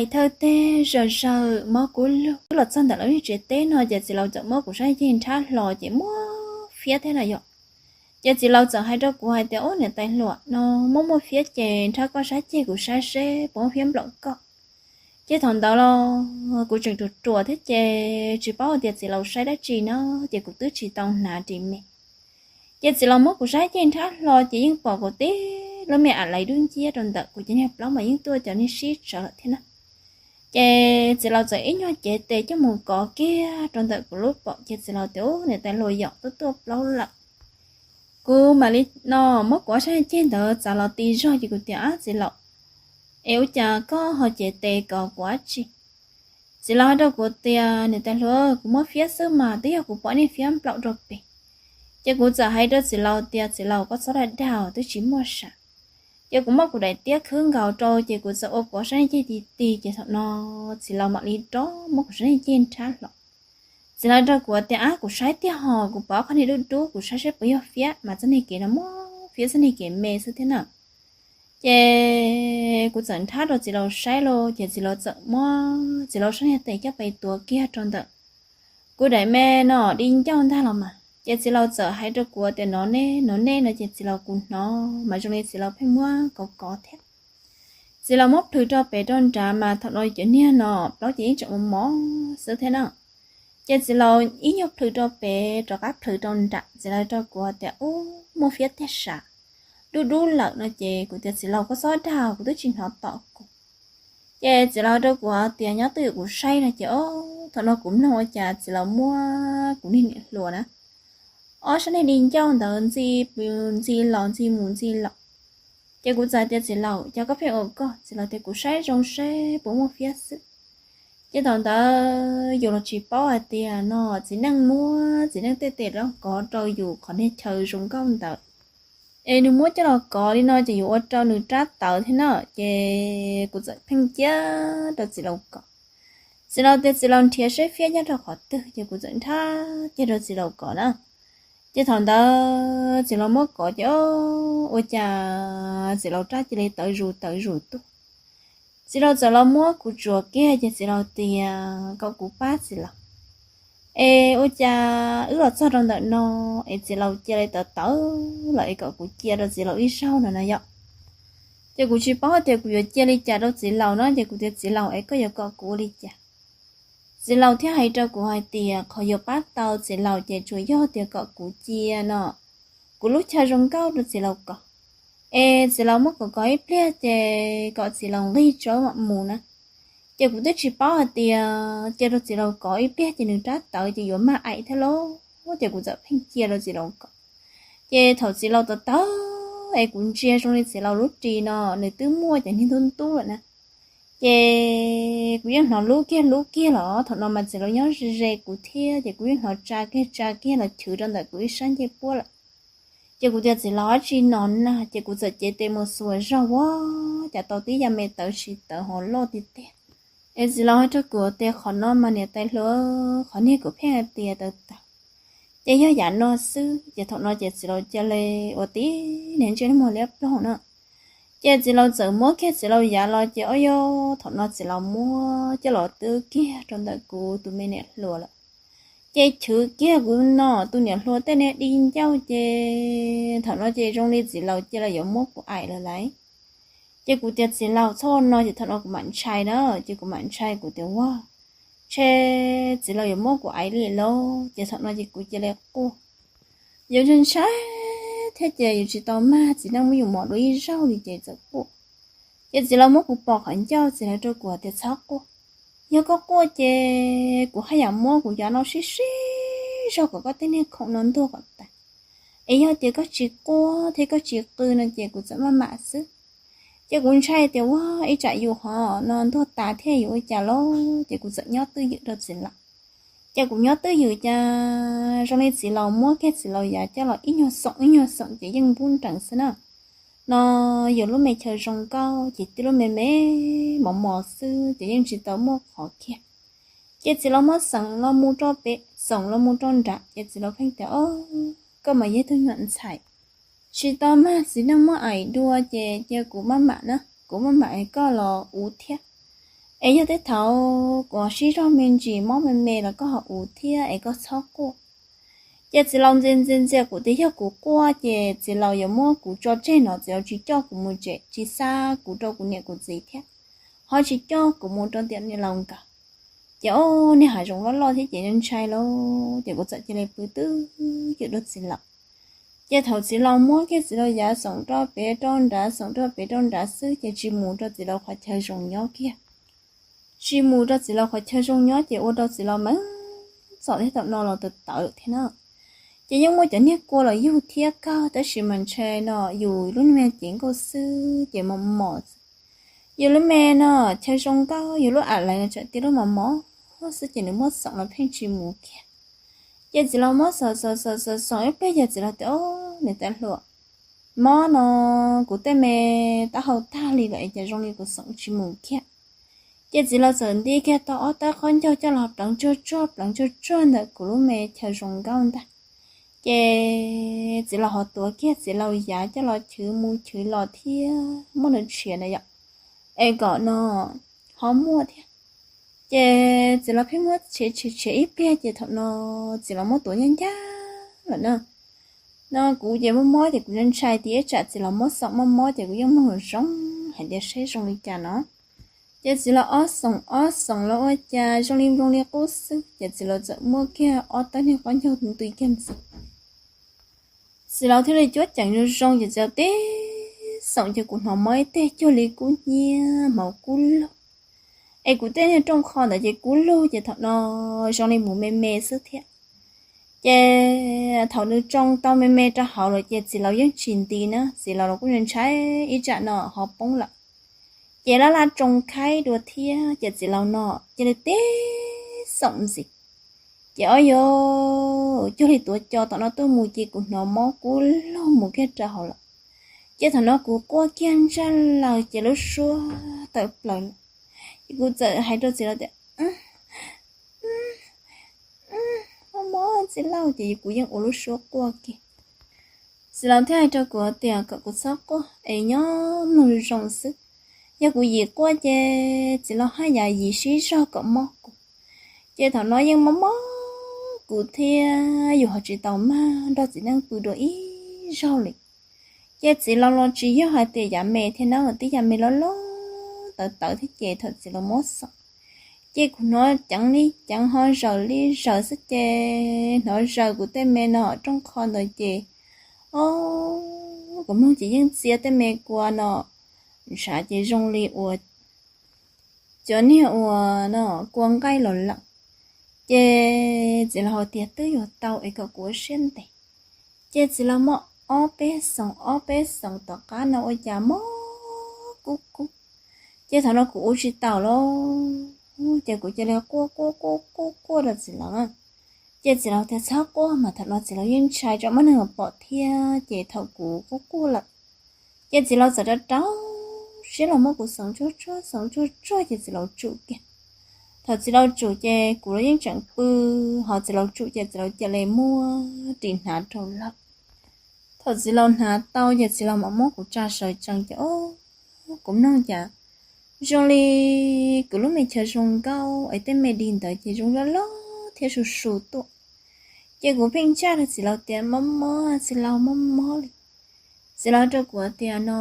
Thawj teg zawm zawm mob kub lug, twb los txog ntawm lawv lub tsev teb no ces txiv laus txawm muab kuv sab ceg nrhab hlo ces muab fiab thiab na yom. Ces txiv laus txawm hais rau kuv hais tias, Ub, niam tais hluas, no muab muab fiab ces nrhab koj sab ceg kuv saib seb puas muab fiab nplaum koj. Ces thaum ntawd los kuv tseem ruam ruam thiab ces tsis paub hais tias txiv laus saib dab tsi na, ces kuv twb tsis tau hnav ris me. Ces txiv laus muab kuv sab ceg nrhab hlo ces yeej pom kuv tib lub me a laiv dub nciab rau ntawm kuv cov niag plaub mas yeej tuaj cov niag sib tsawv lawm thiab na. Ces txiv laus txawm ib nyuag cev tes coj mus kov kiag rau ntawm kuv lub paum ces txiv laus tias, Ub, niam tais hluas, yog tuaj tuaj plaub lawm. Kuv mam li no muab kuv ob sab ceg ntawd txav los ti zog ces kuv tias, Ab, txiv laus, es ua cas koj ho cev tes kov kuv dab tsi? Txiv laus hais rau kuv tias, Niam tais hluas, kuv muab fiab xwb mas, twb yog kuv pom niag fiab nplaum rau pem. Ces kuv txawm hais rau txiv laus tias, Txiv laus, koj txhob dag dag, twb tsis muaj sam. Ces kuv muab kuv daim tiab khwb nkaus rau ces kuv txawm ua kuv ob sab ceg ti ti ces thaum no txiv laus mam li rov muab kuv sab ceg nrhab hlo. Txiv laus rau kuv tias, Ab, kuv saib tiag hos, kuv pom qhov niag dub dub, kuv saib seb puas yog fiab, mas txoj niag kev no muab fiab txoj niag kev me xwb thiab na. Ces kuv txawm nrhab rau txiv laus saib los ces txiv laus txawm muab txiv laus sab niag tes coj pais tuav kiag rau ntawm kuv daim me no di ncauj ntag los mas. Ces txiv laus txawm hais rau kuv tias, Nov nej, nov nej, no ces txiv laus kuv hnov mas zoo li txiv laus pheej muab kov kov thiab. Txiv laus muab plhws rau pem rau nrad mas thaum no cov niag no plaub ces yeej tseem mos mos xwb thiab na. Ces txiv laus ib nyuag plhws rau pem rov qab plhws rau nram, txiv laus rau kuv tias, Ub, muaj fiab tiag sav, dub dub lawm, no ces kuv tias, Txiv laus, koj txhob dag, kuv twb tsis hnov tom kuv. Ces txiv laus rau kuv tias, Nyob twj ywm kuv saib, no ces o, thaum no kuv mloog ua cas txiv laus muab kuv niag niam hluas na ob sab niag di ncauj ntawd ntxi, ntxi los ntxi mus ntxi los. Ces kuv txawm tias, Txiv laus, cas koj pheej ua koj? Txiv laus tias, Kuv saib zoo seb puas muaj fiab xwb. Ces thaum ntawd yus los tsis paub hais tias no txiv neej muab txiv neej tej tes rov kov rau yus qhov niag chaw zoo nkauj ntawd es nws muab coj los kov li no ces yuav ua rau nws rab tawv thiab na. Ces kuv txawm pheej cia rau txiv laus kov. Txiv laus tias txiv laus nrhiav seb fiab nyob rau qhov twg, ces kuv txawm nrhab cia rau txiv laus kov na. Ces thaum ntawd txiv laus muab kov ces o, ua cas txiv laus rab cia li tawv zus tawv zus tuaj. Txiv laus txawm los muab kuv tsuav kiag ces txiv laus tias kom kuv pab txiv laus es ua cas wb los txog rau ntawm no es txiv laus cia li tawv tawv lawm es kom kuv cia rau txiv laus ib zaug no na yom. Ces kuv tsis paub tias kuv yuav cia li cas rau txiv laus no ces kuv tias, Txiv laus, es koj yuav kom kuv ua li cas? Txiv laus thiaj hais rau kuv hais tias qhov yuav pab tau txiv laus ces tsuas yog tias kom kuv cia no kuv lub chaw zoo nkauj rau txiv laus kov, es txiv laus muab kov kov ib pliag ces kom txiv laus nqig tso mam mus na. Ces kuv twb tsis paub hais tias cia rau txiv laus kov ib pliag ces nws rab tawv ces yuav mag aim thiab lauj, ces kuv txawm pheej cia rau txiv laus kov. Ces thaum txiv laus tawv tawv es kuv ntsia zoo li txiv laus lub ris no nws twb muaj cov niag ntub ntub lawm na. Ces kuv yeej hnov lub kiag lub kiag los thaum no mas txiv laus nyob ze ze kuv thiab ces kuv yeej hnov tsa kiag tsa kiag los chwv rau ntawm kuv ib sab ncej puab lawm. Ces kuv tias, Txiv laus, dab tsi no na? Ces kuv txawm cev tes mus xuas zog ua cas tau tib yam me tawv tsis tawv hos loj tiag tiag. Es txiv laus hais rau kuv tias, Qhov no mas niam tais hluas, qhov niag kuv pheej hais tias tawv tawv ces yog yam no xwb. Ces thaum no ces txiv laus cia li ua tib niag ntsej muag liab ploog na. Ces txiv laus txawm muab kiag txiv laus yav los ces o yog thaum no txiv laus muab coj los twb kiag rau ntawm kuv tus me niam hluas lawm. Ces chwv kiag kuv no tus niam hluas tej niag di ncauj ces thaum no ces zoo li txiv laus cia li yuav muab kuv aim lawm lauj. Ces kuv tias, Txiv laus, txhob ua no. Ces thaum no kuv mam ntshai na, ces kuv mam ntshai kuv tias, Ua, ntshe txiv laus yuav muab kuv aim li lauj. Ces thaum no ces kuv cia li quaj. Yus ntshai ntshai thiab ces yus tsis tau mag txiv neej muab yus mos dua ib zaug li ces txawm quaj. Ces txiv laus muab kuv pos qhov ncauj, txiv laus rau kuv tias, Txhob quaj. Yog koj quaj ces kuv haj yam muab kuv cov no sib sib zog kom koj tej niag khoom no ntuag kom tas. Es yog tias koj tsis quaj thiab koj tsis qw no ces kuv txawm maj mam xwb. Ces kuv ntshai tias, Ua, ib tsam yus ho no ntuag tas thiab yuav ua cas lauj? Ces kuv txawm nyob twj ywm rau txiv laus. Ces kuv nyob twj ywm cas zoo li txiv laus muab kiag txiv laus yav coj los ib nyuag xoom ib nyuag xoom ces yeej npub nrees xwb na. No yus lub me chaw zoo nkauj ces tib lub me me mos mos xwb ces yeej tsis tau muaj qhov kiag. Ces txiv laus muab xoom los mus rau pem xoom los mus rau nram ces txiv laus pheej tias, O, koj mas yog ib tug nyuam ntxhais tsis tau mag txiv neej muab aim dua ces cia kuv maj mam na, kuv maj mam es koj los uv thiab. Es yog tej thaum kuv ho sib zog me ntsis mob me me los koj ho ua thiab es koj txhob quaj. Ces txiv laus ntxias ntxias ntxias kuv tias yog kuv quaj ces txiv laus yuav muab kuv tso tseg no, txiv laus tsis coj kuv mus tsev, tsis xa kuv rau kuv niam kuv txiv thiab, ho tsis coj kuv mus rau tiam niam laus nkawd. Ces o, niag hav zoov loj loj thiab ces ntshai lawm ces kuv txawm cia li pw twj ywm rau txiv laus. Ces thaum txiv laus muab kiag txiv laus yav xoom rau pem rau nrad xoom rau pem rau nrad xwb ces tsis mus rau txiv laus qhov chaw zoo nyob kiag. Tsis mus rau txiv laus qhov chaw zoo nyob ces ua rau txiv laus mas txom thiab thaum no los tawv tawv thiab na. Ces yeej muaj cov niag kua los yug thiab kawg tab sis mas ntshe no yus lub me cev nkauj xwb ces mos mos xwb. Yus lub me no chaw zoo nkauj, yus lub am lais no tsam tias lub mos mos xwb ces nws muab xoom los pheej tsis mus kiag. Ces txiv laus muab xoom xoom xoom xoom xoom ib pliag ces txiv laus tias, Au, niam tais hluas, mob no kuv tej me taub hau tag li lawm es cas zoo li kuv xoom tsis mus kiag. Ces txiv laus txawm nti kiag tau ob tawb qaub ncaug coj los pleev tsuag tsuag pleev tsuag tsuag ntawm kuv lub me chaw zoo nkauj ntag. Ces txiv laus ho tuav kiag txiv laus yav coj los chwv mus chwv los thiab muab nws tshiav na yom, es kom no ho muaj thiab. Ces txiv laus pheej muab tshiav tshiav tshiav ib pliag ces thaum no txiv laus muab tuav ncaj ncaj lawm na. No kuv ces mob mob ces kuv ntshai tias ib tsam txiv laus muab xoom mob mob ces kuv yeej mloog zoo hais tias seb zoo li cas no. Ces txiv laus ob xoom ob xoom los ua cas zoo li nplooj li qub xwb ces txiv laus txawm muab kiag ob tawb niag qaub ncaug ntws kiag ntxiv. Txiv laus thiaj li cuab ceev zoo zoo ces txiv laus tib xoom ces kuv hnov mob ib teg cuag li kub hnyiab hmoov kub lug. Es kuv tej niag rooj qho ntawd ces kub lug ces thaum no zoo li mus me me xwb thiab. Ces thaum nws tsoo tau me me rau hauv lawm ces txiv laus yeej tsis nti na, txiv laus los kuj ntshai ib tsam no ho poob lawm. Ces laj laj tsoo khaib dua thiab ces txiv laus no cia li tib xoom ntxiv. Ces ob yus cuag li tuav co tom no tuaj mus ces kuv hnov mob kub lug mus kiag rau hauv lawm. Ces thaum no kuv quaj kiag ntsaj laws ces lub suab tawm plaws lawm. Ces kuv txawm hais rau txiv laus tias, Mob mob txiv laus, ces kuv yeej ua lub suab quaj kiag. Txiv laus thiaj hais rau kuv tias kom kuv txhob quaj es nyob mloog zoo xwb. Yog kuv yim quaj ces txiv laus haj yam yim sib zog kom mob kuv. Ces thaum no yeej mob mob kuv thiab yus ho tsis tau mag nrog txiv neej pw dua ib zaug li. Ces txiv laus los tsis yog hais tias yav me thiab na, tib yav me loj loj tawv tawv thiab ces thaum txiv laus muab xoom ces kuv hnov ceev li ceev ho zaws li zaws xwb ces hnov zaws kuv tej me no rooj qho ntawd ces o, kuv mloog ces yeej txia tej me kua no ntshav ces zoo li uas cov niag uas no kua nqaij los lawm. Ces txiv laus hais tias twb yuav tau es kom kuv ua siab ntev. Ces txiv laus muab ob peb xoom ob peb xoom tom qab no ua cas mob kub kub. Ces thaum no kuv ua tsis taus lawm ces kuv cia li quaj quaj quaj quaj quaj rau txiv laus na. Ces txiv laus tias txhob quaj mas thaum no txiv laus yeej ntshai tso muab neeg pom thiab ces thaum kuv quaj quaj lawm ces txiv laus txawm rau rau siab los muab kuv xoom tsuag tsuag xoom tsuag tsuag ces txiv laus tsum kiag. Thaum txiv laus tsum ces kuv los yeej tseem pw, ho txiv laus tsum ces txiv laus cia li muab ris hnav rau lawm. Thaum txiv laus hnav tau ces txiv laus mam muab kuv tsa sawv tsees ces o, kuv mloog cas zoo li kuv lub me chaw zoo nkauj es tej me dig ntawd ces zoo loj loj thiab su su tuaj. Ces kuv pheej ntsaj rau txiv laus tias mob mob txiv laus mob mob li. Txiv laus rau kuv tias no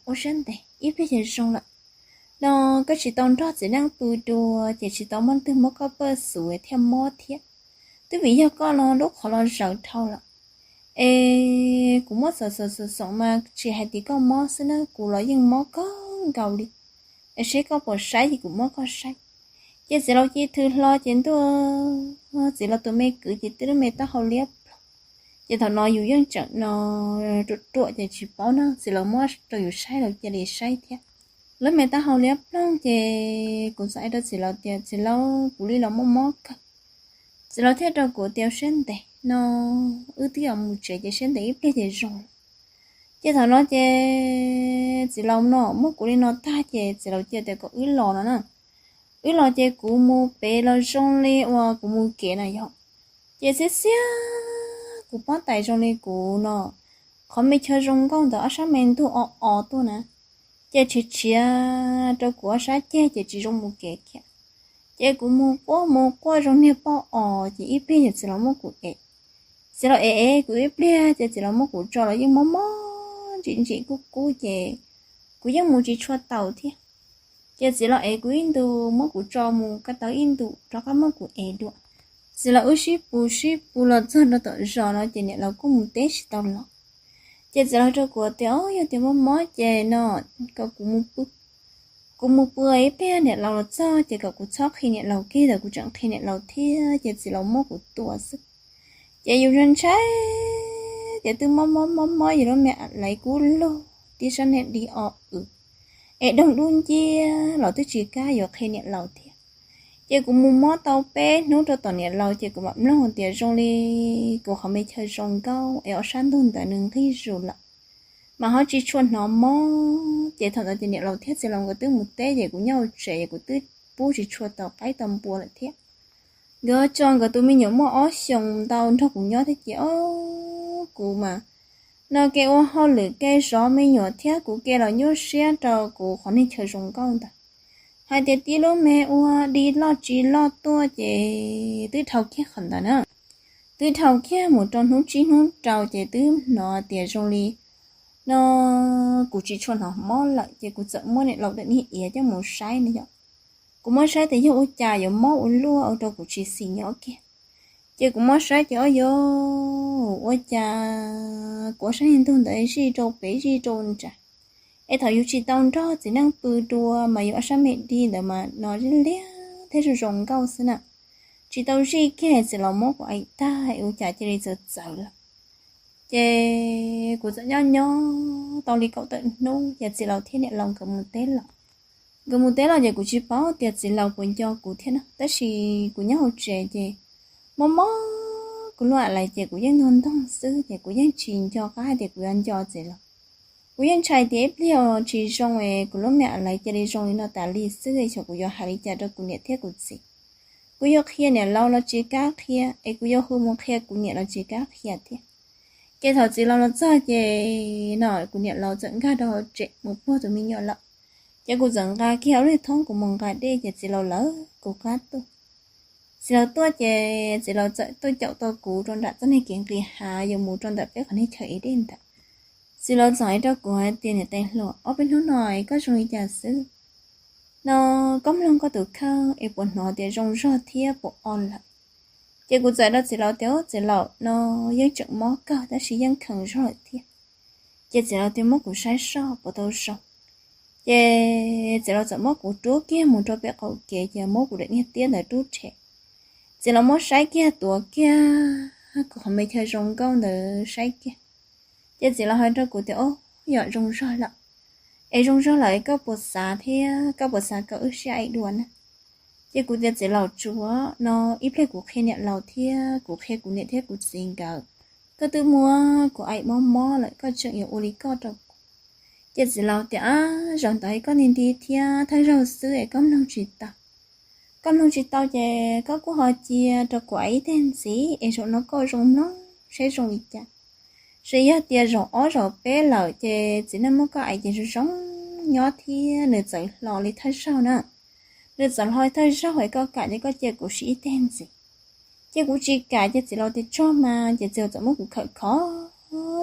ua siab ntev ib pliag ces zoo lawm. No koj tsis tau nrog txiv neej pw dua ces tsis tau muaj twg muab koj pawj xuv thiaj mob thiab. Twb vim yog koj no lub qhov los zaws dhau lawm. Es kuv muab xoom xoom xoom xoom mas tsis hais tias koj mob xwb na kuv los yeej mob kawg nkaus li. Es seb koj puas saib ces kuv muab koj saib. Ces txiv laus ci thw hlo ces ntuj, txiv laus tus me kwv ces twb lub me taub hau liab ploog. Ces thaum no yus yeej tseem no ruam ruam ces tsis paub na, txiv laus muab rau yus saib los cia li saib thiab. Lub me taub hau liab ploog ces kuv txawm hais rau txiv laus tias txiv laus kuv li los mob mob kawg. Txiv laus thiaj rau kuv tias ua siab ntev no, wb twb yuav mus tsev ces siab ntev ib pliag ces zoo. Ces thaum no ces txiv laus no muab kuv li no tag ces txiv laus cia tias kom wb los no na. Wb los ces kuv mus pem los zoo li uas kuv mus kev na yog. Ces xiab xiab kuv pob tais zoo li kuv no, qhov me chaw zoo nkauj ntawd ob sab me ntug o o tuaj na. Ces tshiav tshiav rau kuv ob sab ceg ces tsis zoo mus kev kiag. Ces kuv mus quaj mus quaj zoo niag poj os, ces ib pliag ces txiv laus muab kuv ev. Txiv laus ev ev kuv ib pliag ces txiv laus muab kuv tso los yeej mob mob ntsim ntsim kub kub ces kuv yeej mus tsis tshua taus thiab. Ces txiv laus ev kuv ib ntus, muab kuv tso mus ko taw ib ntus rov qab muab kuv ev dua. Txiv laus wb sib pus sib pus los txog rau tom zos no ces niam laus kuj mus teb tsis tau los. Ces txiv laus hais rau kuv tias, Au, yog tias mob mob ces no kom kuv mus pw. Kuv mus pw ib pliag niam laus los txog ces kom kuv txhob qhia niam laus kiag, thaum kuv tseem qhia niam laus thiab ces txiv laus muab kuv tua xwb. Ces yus ntshai ntshai tias twb mob mob mob mob yus lub me a laiv kub lug tib sab niag di o w es doog dub nciab los twb tsis kam yuav qhia niam laus thiab. Ces kuv mus mob tau peb hnub rau tom niam laus ces kuv mam mloog tias zoo li kuv qhov me chaw zoo nkauj es ob sab ntug ntawd nws nqig zus lawm, mas ho tsis tshua hnov mob. Ces thaum ntawd ces niam laus thiab txiv laus nkawd twb mus teb ces kuv nyob hauv tsev es kuv twb pub tsis tshua tau qaib tau npua lawm thiab. Nkawd tso nkawd tus me nyuam muaj ob xyoos ntau nrog kuv nyob thiab ces ob kuv mas no kev ua hauj lwm kev zov me nyuam thiab kuv kev los nyuaj siab rau kuv qhov niag chaw zoo nkauj ntawd. Hais tias tib lub me ua di loj tsis loj tuaj ces twb dhau kiag qhov ntawd na. Twb dhau kiag mus rau hnub tsib hnub rau ces twb hnov tias zoo li no kuv tsis tshua hnov mob lawm ces kuv txawm muab niam laus daim niag iav coj mus saib no yom. Kuv muab saib tias yog ua cas yuav mob ua luaj ua rau kuv tsis xis nyob kiag. Ces kuv muab saib ces ob yus ua cas kuv ob sab niag ntug ntawd zij rau pem zij rau nram. Es thaum yus tsis tau nrog txiv neej pw dua mas yus ob sab me di ntawd mas no liab liab thiab zoo zoo nkauj xwb na. Tsis tau zij kiag txiv laus muab kuv aim tag es ua cas cia li txawv txawv lawm. Ces kuv txawm nyob nyob tau li kaum tawm hnub ces txiv laus thiab niam laus nkawd mus teb los. Nkawd mus teb los ces kuv tsis paub tias txiv laus puas nco kuv thiab na, tab sis kuv nyob hauv tsev ces mob mob kuv lub a laiv ces kuv yeej ntuag ntoog xwb ces kuv yeej tsis nco qab hais tias kuv yuav nco txiv laus. Kuv yeej ntshai tias ib pliag tsis zoo es kuv lub me a laiv cia li zoo li no tas li xwb es xyov kuv yuav hais li cas rau kuv niam thiab kuv txiv. Kuv yuav qhia niam laus los tsis kam qhia es kuv yuav hu mus qhia kuv niam los tsis kam qhia thiab. Ces thaum txiv laus los txog ces no kuv niam laus txawm nkag rau hauv tsev mus puag tus me nyuam lawm. Ces kuv txawm nqa kiag ua lub thoob kuv mus nqa dej ces txiv laus lawv kuv qab tuaj. Txiv laus tuaj ces txiv laus txawm tuaj caum tau kuv rau nram txoj niag kev nqis hav yuav mus rau ntawm peb qhov niag chaw ev dej ntawd. Txiv laus txawm hais rau kuv hais tias, Niam tais hluas, ob peb hnub no es koj zoo li cas xwb? No koj mloog koj tus kheej es puas hnov tias zoo zog thiab puas o lawm? Ces kuv txawm hais rau txiv laus tias, Txiv laus, no yeej tseem mob kawg tab sis yeej kheev zog lawm thiab. Ces txiv laus thiaj muab kuv saib soj puas tau zoo. Ces txiv laus txawm muab kuv rub kiag mus rau pem qaum kev ces muab kuv daim niag tiab ntawd rub rhe. Txiv laus muab saib kiag tuav kiag kuv qhov me chaw zoo nkauj ntawd saib kiag. Ces txiv laus hais rau kuv tias, Au, yog zoo zog lawm. Es zoo zog lawm koj puas xav thiab koj puas xav kom wb sib aim dua na? Ces kuv tias, Txiv laus, tsuav no ib pliag kuv qhia niam laus thiab kuv qhia kuv niam thiab kuv txiv nkawd. Koj twb muab kuv aim mob mob lawm koj tseem yuav ua li koj rau kuv. Ces txiv laus tias, Ab, zaum ntawd koj nti nti thiab thawj zaug xwb es koj mloog tsis tau. Koj mloog tsis tau ces koj kuj ho cia rau kuv aim ib teg ntxiv es zaum no koj zoo mloog saib zoo li cas. Ces yog tias zaum ob zaum peb lawm ces txiv neej muab koj aim ces zoo zoo nyob thiab nws txawm hlo li thawj zaug na. Nws txawm hlo li thawj zaug es koj kam ces koj cia kuv siv ib teg ntxiv. Ces kuv tsis kam ces txiv laus tias, Tsuag mas, ces txiv laus txawm muab kuv khawm khov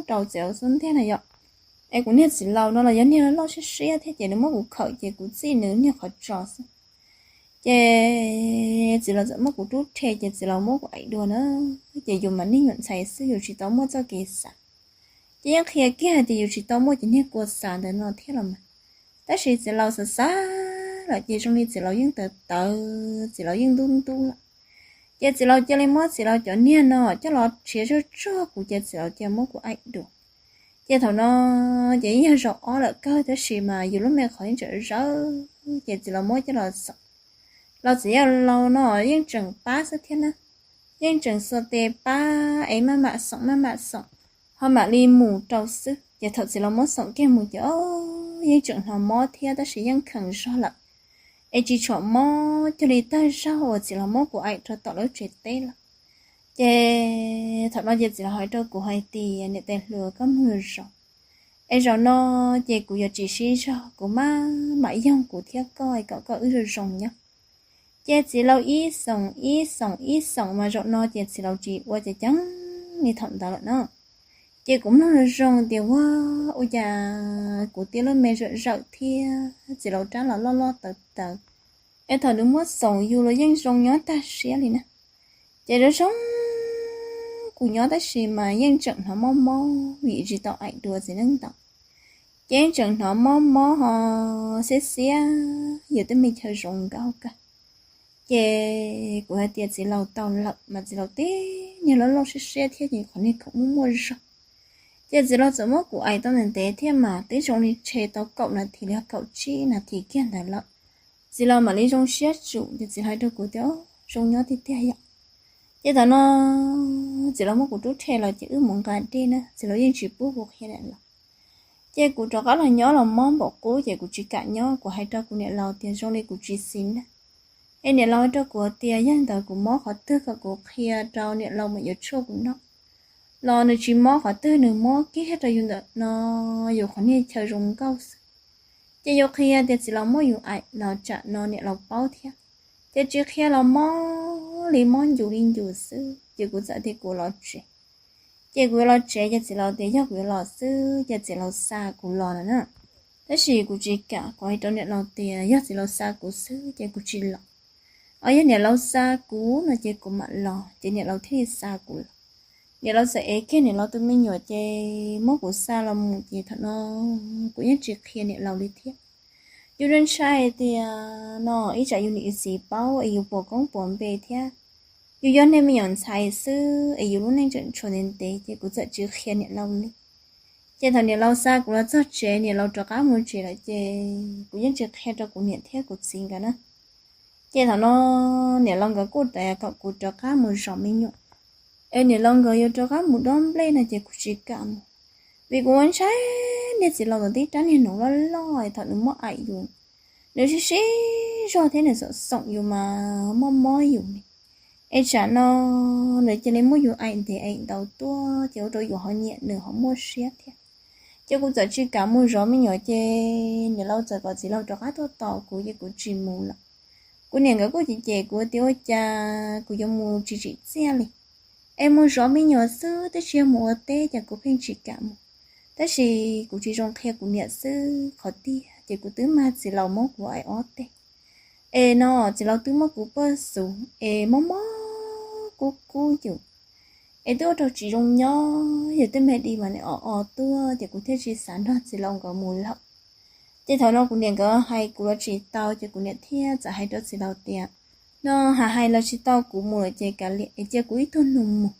rau txiv laus xub ntiag na yom. Es kuv niag txiv laus no los yog niag loj siab siab thiab ces nws muab kuv khawm ces kuv txij nws niag qhov tso xwb. Ces txiv laus txawm muab kuv rub rhe ces txiv laus muab kuv aim dua na. Ces yus mas niag nyuam ntxhais xwb yus tsis tau muaj txoj kev xav. Ces yeej qhia kiag hais tias yus tsis tau muaj cov niag kua xav ntawd no thiab los mas. Tab sis txiv laus xav xav lawm ces zoo li txiv laus yeej tawv tawv, txiv laus yeej ntub ntub lawm. Ces txiv laus cia li muab txiv laus cov niag no coj los rhiav tsuag tsuag kuv ces txiv laus cia muab kuv aim dua. Ces thaum no ces yeej yog zaum ob lawm kawg tab sis mas yus lub me qhov yeej tseem zawv ces txiv laus muab coj los xoom. Los txiv yawg laus no yeej tseem pab xwb thiab na, yeej tseem xuas tes pab es maj mam xoom maj mam xoom, ho mam li mus rau xwb. Ces thaum txiv laus muab xoom kiag mus ces yeej tseem hnov mob thiab tab sis yeej kheev zog lawm, es tsis tshua mob cuag li tag zaug uas txiv laus muab kuv aim rau tom lub tsev teb lawm. Ces thaum no ces txiv laus hais rau kuv hais tias, Niam tais hluas, koj mloog zoo, Es zaum no ces kuv yuav tsis sib zog, kuv mam mam yoog kuv thiab koj kom koj wb zoo zoo nyob. Ces txiv laus ib xoom ib xoom ib xoom mas zaum no ces txiv laus tsis ua ceev ceev li thaum ntawd lawm na. Ces kuv mloog zoo zoo tias ua, ua cas kuv tiaj lub me zawm zawm thiab txiv laus rab los loj loj tawv tawv, es thaum nws muab xoom yus los yeej zoo nyob tag siab li na. Ces zoo zoo kuv nyob tab sis mas yeej tseem hnov mob mob vim tsis tau aim dua txiv neej ntawd. Ces yeej tseem hnov mob mob ho xiab xiab yus tej me chaw zoo nkauj kawg. Ces kuv hais tias txiv laus tau lawm mas txiv laus tib niag loj loj siab siab thiab ces qhov niag khoom muaj muaj zog. Ces txiv laus txawm muab kuv aim tau ntev ntev thiab mas twb zoo li tshe tau kaum nas this los yog kaum tsib nas this kiag ntawd lawm. Txiv laus mam li zoo siab tsum ces txiv laus hais rau kuv tias zoo nyob tiag tiag yom. Ces thaum no txiv laus muab kuv rub rhe los ces wb mus nqa dej na, txiv laus yeej tsis pub kuv qhia niam laus. Ces kuv rov qab los nyob los mob npaum qub ces kuv tsis kam nyob, kuv hais rau kuv niam laus tias zoo li kuv tsis xis na. Es niam laus hais rau kuv tias yog ntawd kuv mob qhov twg kom kuv qhia rau niam laus mas yuav tshuaj kuv noj, los nws tsis mob qhov twg, nws mob kiag rau yus ntawm no yus qhov niag chaw zoo nkauj xwb. Ces yus qhia tias txiv laus muab yus aim los tsam no niam laus paub thiab. Ces tsis qhia los mob li mob ncus li ncus xwb ces kuv txawm tias kuv los tsev. Ces kuv yuav los tsev ces txiv laus tias yog kuv yuav los xwb ces txiv laus xa kuv los no na. Tab sis kuv tsis kam, kuv hais rau niam laus tias yog txiv laus xa kuv xwb ces kuv tsis los. Os yog niam laus xa kuv no ces kuv mam los ces niam laus thiaj li xa kuv los. Niam laus txawm ev kiag niam laus tus me nyuam ces muab kuv xa los mus ces thaum no kuv yeej tsis qhia niam laus li thiab. Yus ntshai tias no ib tsam yus niam yus txiv paub es yus puas koob puas npe thiab. Yus yog niag me nyuam ntxhais xwb es yus lub neej tseem tshuav ntev ntev ces kuv txawm tsis qhia niam laus li. Ces thaum niam laus xa kuv los txog tsev, niam laus rov qab mus tsev lawm ces kuv yeej tsis qhia rau kuv niam thiab kuv txiv nkawd na. Ces thaum no niam laus nkawd kuj kom kuv rov qab mus zov me nyuam. Es niam laus nkawd yuav rov qab mus dob nplej no ces kuv tsis kam mus, vim kuv ua ntshai niag txiv laus ntawd tib rab niag hnuv loj loj thaum nws muab aim yus, nws sib sib zog thiab nws xoom xoom yus mas mob mob yus ne. Es tsam no nws cia li muab yus aim ntev aim ntau tuaj ces ua rau yus ho nyiam nws ho muaj siab thiab. Ces kuv txawm tsis kam mus zov me nyuam ces niam laus txawm kom txiv laus rov qab tuaj tos kuv ces kuv tsis mus lawm. Kuv niam nkawd kuj cem cem kuv tias ua cas kuv yuav mus tsis tsim txiaj li. Es mus zov me nyuam xwb twb tsis yog mus ua teb ces kuv pheej tsis kam mus. Tab sis kuv tsis zoo qhia kuv niam xwb qhov tiag ces kuv twb mag txiv laus muab kuv aim ob teg. Es no txiv laus twb muab kuv poj xuv es mob mob kub kub yus, es twb ua rau tsis zoo nyob, yus tej me di mas nws o o tuaj ces kuv thiaj tsis xav nrog txiv laus nkawd mus lawm. Ces thaum no kuv niam nkawd hais kuv los tsis tau ces kuv niam thiaj txawm hais rau txiv laus tias no hais hais los tsis tau kuv mus lawm ces kav liam es cia kuv ib tug nus mus.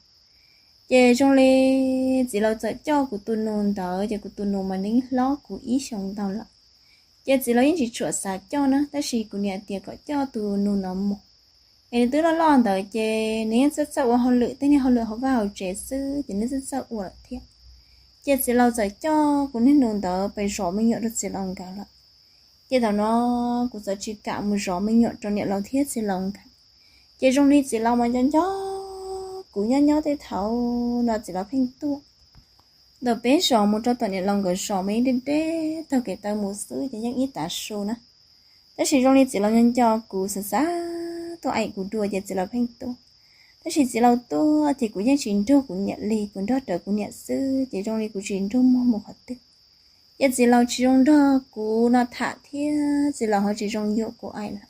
Ces zoo li txiv laus txawm coj kuv tus nus ntawd ces kuv tus nus mas nws yeej hlob kuv ib xyoos ntau lawm. Ces txiv laus yeej tsis tshua xav coj na tab sis kuv niam tias kom coj tus nus no mus, es nws twb loj loj ntawd ces nws yeej txawj txawj ua hauj lwm, tej niag hauj lwm hauv vaj hauv tsev xwb ces nws txawj txawj ua lawm thiab. Ces txiv laus txawm coj kuv niag nus ntawd pes zov me nyuam rau txiv laus nkawd lawm. Ces thaum no kuv txawm tsis kam mus zov me nyuam rau niam laus thiab txiv laus nkawd. Ces zoo li txiv laus mas nco nco kuv nyob nyob tej thaum no txiv laus pheej tuaj ntawm peb zos mus rau tom niam laus nkawd zos mas yeej deb deb taug kev taw mus xwb ces yeej ib tav su na. Tab sis zoo li txiv laus nco nco kuv xav xav tuaj aim kuv dua ces txiv laus pheej tuaj. Tab sis txiv laus tuaj ces kuv yeej tsis nrug kuv niam li, kuv nrog rawv kuv niam xwb ces zoo li kuv tsis nrug muag mus qhov twg. Ces txiv laus tsis zoo nrog kuv no tham thiab txiv laus ho tsis zoo yuam kuv aim lawm.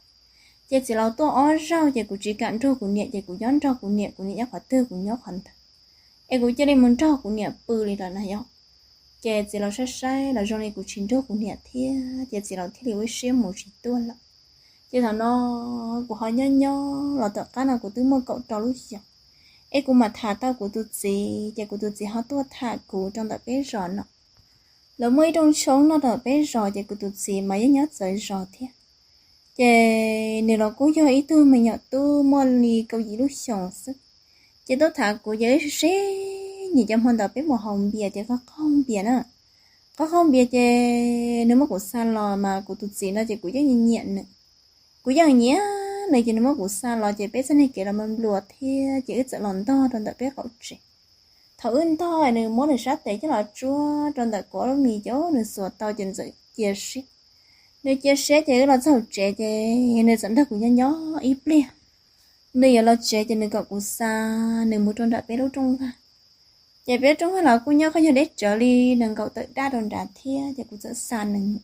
Ces txiv laus tuaj ob zaug ces kuv tsis kam nrug kuv niam ces kuv nyob nrog kuv niam, kuv niam nyob qhov twg kuv nyob qhov ntawd. Es kuv cia li mus nrog kuv niam pw li lawm na yom. Ces txiv laus saib saib los zoo li kuv tsis nrug kuv niam thiab ces txiv laus thiaj li ua siab mus tsis tuaj lawm. Ces thaum no kuv ho nyob nyob los tom qab no kuv twb muaj kaum rau lub xyoos, es kuv mam tham tau kuv tus txiv ces kuv tus txiv ho tuaj tham kuv rau ntawm peb zos no. Lawv muaj ib rooj tshoob noj rau peb zos ces kuv tus txiv mas yeej nyob txawv zos thiab. Ces nws los kuj yog ib tug me nyuam tub muaj li kaum yim lub xyoos xwb. Ces tuaj tham kuv ces wb sib nyiam, ces hmo ntawd peb mus haus npias ces qaug qaug npias na. Qaug qaug npias ces nws muab kuv xa los mas kuv tus txiv no ces kuv yeej nyiam nws. Kuv yeej nyiam nws ces nws muab kuv xa los ces peb txoj niag kev los mas nplua thiab ces wb txawm los ntog rau ntawm peb qaum tsev. Thaum wb ntog nws muab nws sab tes coj los tsuab rau ntawm kuv ob lub mis ces nws xuas tau ces nws txawm cia siab. Nws cia siab ces wb los txog hauv tsev ces nws txawm nrog kuv nyob nyob ib pliag. Nws yuav los tsev ces nws kom kuv xa nws mus rau nram peb lub rooj vag. Ces peb lub rooj vag los kuj nyob qhov nyuag deb tsawv li nees nkaum tawm daj rau nrad thiab ces kuv txawm xa nws.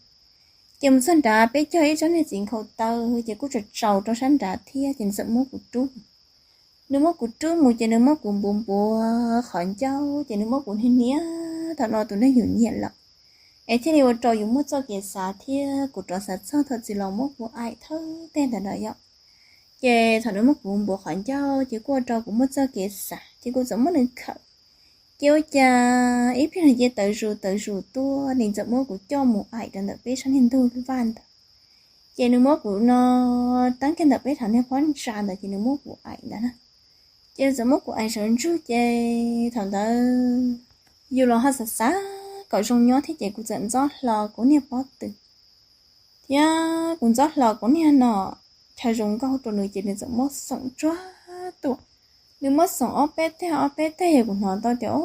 Ces mus txog nrad peb cog ib tsob niag txiv nkhaus taw ces kuj tsaus tsaus rau sab nrad thiab ces nws txawm muab kuv rub. Nws muab kuv rub mus ces nws muab kuv npuav npuav qhov ncauj ces nws muab kuv niag niam thaum no tus neeg yus nyiam lawm es thiaj li ua rau yus muaj txoj kev xav thiab kuv rov xav txog thaum txiv laus muab kuv aim thawj teg ntawd na yom. Ces thaum nws muab kuv npuav qhov ncauj ces kuj ua rau kuv muaj txoj kev xav ces kuv txawm muab nws khawm. Ces ua cas ib pliag nws cia tawv zus tawv zus tuaj, nws txawm muab kuv coj mus aim rau ntawm peb sab niag ntug vaj ntawd. Ces nws muab kuv no, tab kiag ntawm peb thaum niag pob ntsa ntawd ces nws muab kuv aim ntawd na. Ces nws txawm muab kuv aim sawv ntsug ces thaum ntawd yus los ho xav xav kom zoo nyob thiab ces kuv txawm ntxob hlo kuv niag pob tw thiab kuv ntxob hlo kuv niag no chaw zoo nkauj rau nws ces nws txawm muab xoom tsuag tuaj. Nws muab xoom ob peb teg ob peb teg yog kuv hnov tau tias o,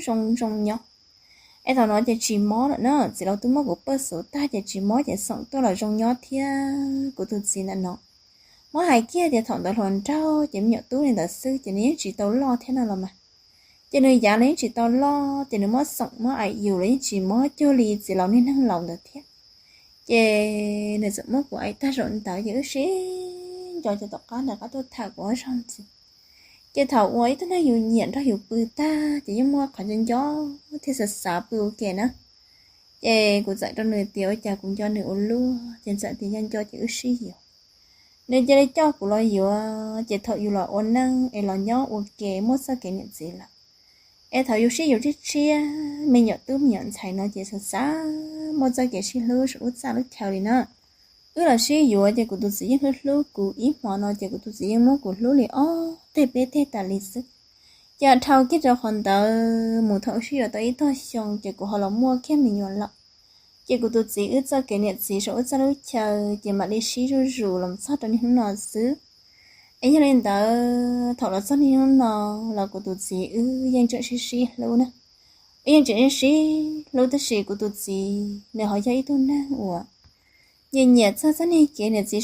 zoo zoo nyob. Es thaum no ces tsis mob lawm na, txiv laus twb muab kuv pawj xuv tag ces tsis mob ces xoom tuaj los zoo nyob thiab kuv tus txiv ntawm no. Muab hais kiag tias thaum ntawd hluas nraug ces me nyuam tub li ntawd xwb ces nws yeej tsis tau loj thiab no los mas. Ces nws yav los yeej tsis tau loj ces nws muab xoom muab aim yus los yeej tsis mob cuag li txiv laus niag neeg laus ntawd thiab. Ces nws txawm muab kuv aim tag zaum ntawd ces wb sib nco ces tom qab nws rov qab tuaj tham kuv ob zaug ntxiv. Ces thaum uas ib tug neeg yus nyiam nrog yus pw tag ces yeej muaj qhov nco nco thiab xav xav pw ua ke na. Ces kuv txawm rau nws tias ua cas kuv nco nws ua luaj ces txawm tias nco nco ces wb sib yuav. Nws cia li coj kuv los yuav ces thaum yus los ua neej es los nyob ua ke muaj txoj kev niam txiv lawm es thaum yus sib yuav tshiab tshiab me nyuam tub me nyuam ntxhais no ces xav xav muaj txoj kev sib hlub saum lub txaj lub chaw li na. Wb los sib yuav ces kuv tus txiv yeej hlub hlub kuv ib hmo no ces kuv tus txiv yeej muab kuv hlub li ob teg peb teg tas li xwb. Ces dhau kiag rau qhov ntawd mus thaum sib yuav tau ib tog xyoo ces kuv ho los muaj kiag me nyuam lawm. Ces kuv tus txiv wb txoj kev niam txiv saum wb txoj lub chaw ces mam li sib zuj zus los txog rau niaj hnub no xwb. Es yog li ntawd thaum los txog niaj hnub no los kuv tus txiv wb yeej tseem sib sib hlub na. Wb yeej tseem sib sib hlub tab sis kuv tus txiv nws ho yog ib tug neeg uas nyiam nyiam txog txoj niag kev niam txiv